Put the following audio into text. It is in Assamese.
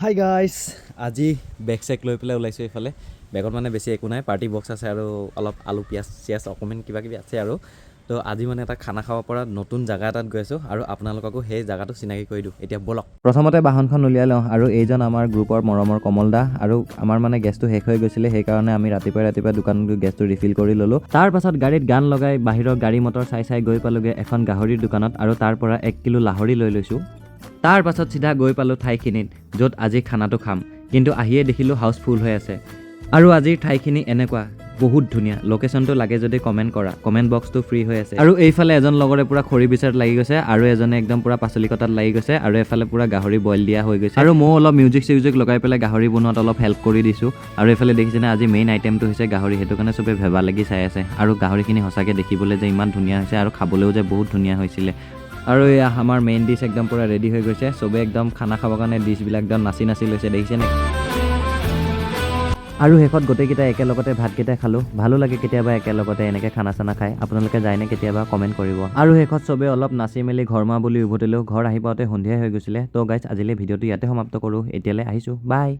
হাই গাইছ, আজি বেগ চেগ লৈ পেলাই ওলাইছোঁ। এইফালে বেগত মানে বেছি একো নাই, পাৰ্টি বক্স আছে আৰু অলপ আলু, পিঁয়াজ চিয়াজ, অকণমান কিবা কিবি আছে। আৰু তো আজি মানে এটা খানা খাব পৰা নতুন জেগা এটাত গৈ আছোঁ আৰু আপোনালোককো সেই জেগাটো চিনাকি কৰি দিওঁ। এতিয়া ব'লক, প্ৰথমতে বাহনখন উলিয়াই লওঁ। আৰু এইজন আমাৰ গ্ৰুপৰ মৰমৰ কমল দা। আৰু আমাৰ মানে গেছটো শেষ হৈ গৈছিলে, সেইকাৰণে আমি ৰাতিপুৱাই ৰাতিপুৱাই দোকানত গৈ গেছটো ৰিফিল কৰি ল'লোঁ। তাৰ পাছত গাড়ীত গান লগাই বাহিৰৰ গাড়ী মটৰ চাই চাই গৈ পালোগৈ এখন গাহৰিৰ দোকানত আৰু তাৰ পৰা 1 কিলো লাহৰি লৈ লৈছোঁ। তাৰ পাছত চিধা গৈ পালোঁ ঠাইখিনিত, য'ত আজি খানাটো খাম। কিন্তু আহিয়ে দেখিলোঁ হাউচফুল হৈ আছে। আৰু আজিৰ ঠাইখিনি এনেকুৱা বহুত ধুনীয়া। লোকেশ্যনটো লাগে যদি কমেণ্ট কৰা, কমেণ্ট বক্সটো ফ্ৰী হৈ আছে। আৰু এইফালে এজন লগৰে পূৰা খৰি বিচাৰত লাগি গৈছে আৰু এজনে একদম পূৰা পাচলি কটাত লাগি গৈছে আৰু এফালে পূৰা গাহৰি বইল দিয়া হৈ গৈছে। আৰু ময়ো অলপ মিউজিক চিউজিক লগাই পেলাই গাহৰি বনোৱাত অলপ হেল্প কৰি দিছোঁ। আৰু এইফালে দেখিছেনে, আজি মেইন আইটেমটো হৈছে গাহৰি, সেইটো কাৰণে চবে ভেবা লাগি চাই আছে। আৰু গাহৰিখিনি সঁচাকৈ দেখিবলৈ যে ইমান ধুনীয়া হৈছে আৰু খাবলৈও যে বহুত ধুনীয়া হৈছিলে। আৰু এয়া আমাৰ মেইন ডিছ একদম পূৰা ৰেডি হৈ গৈছে। চবে একদম খানা খাবৰ কাৰণে ডিছবিলাক একদম নাচি নাচি লৈছে, দেখিছেনে? আৰু শেষত গোটেইকেইটা একেলগতে ভাতকেইটা খালোঁ। ভালো লাগে কেতিয়াবা একেলগতে এনেকৈ খানা চানা খাই। আপোনালোকে যায়নে কেতিয়াবা, কমেণ্ট কৰিব। আৰু শেষত চবে অলপ নাচি মেলি ঘৰমুৱা বুলি উভতিলোঁ। ঘৰ আহি পাওঁতে সন্ধিয়াই হৈ গৈছিলে। তো গাইজ, আজিলৈ ভিডিঅ'টো ইয়াতে সমাপ্ত কৰোঁ। এতিয়ালৈ আহিছোঁ, বাই।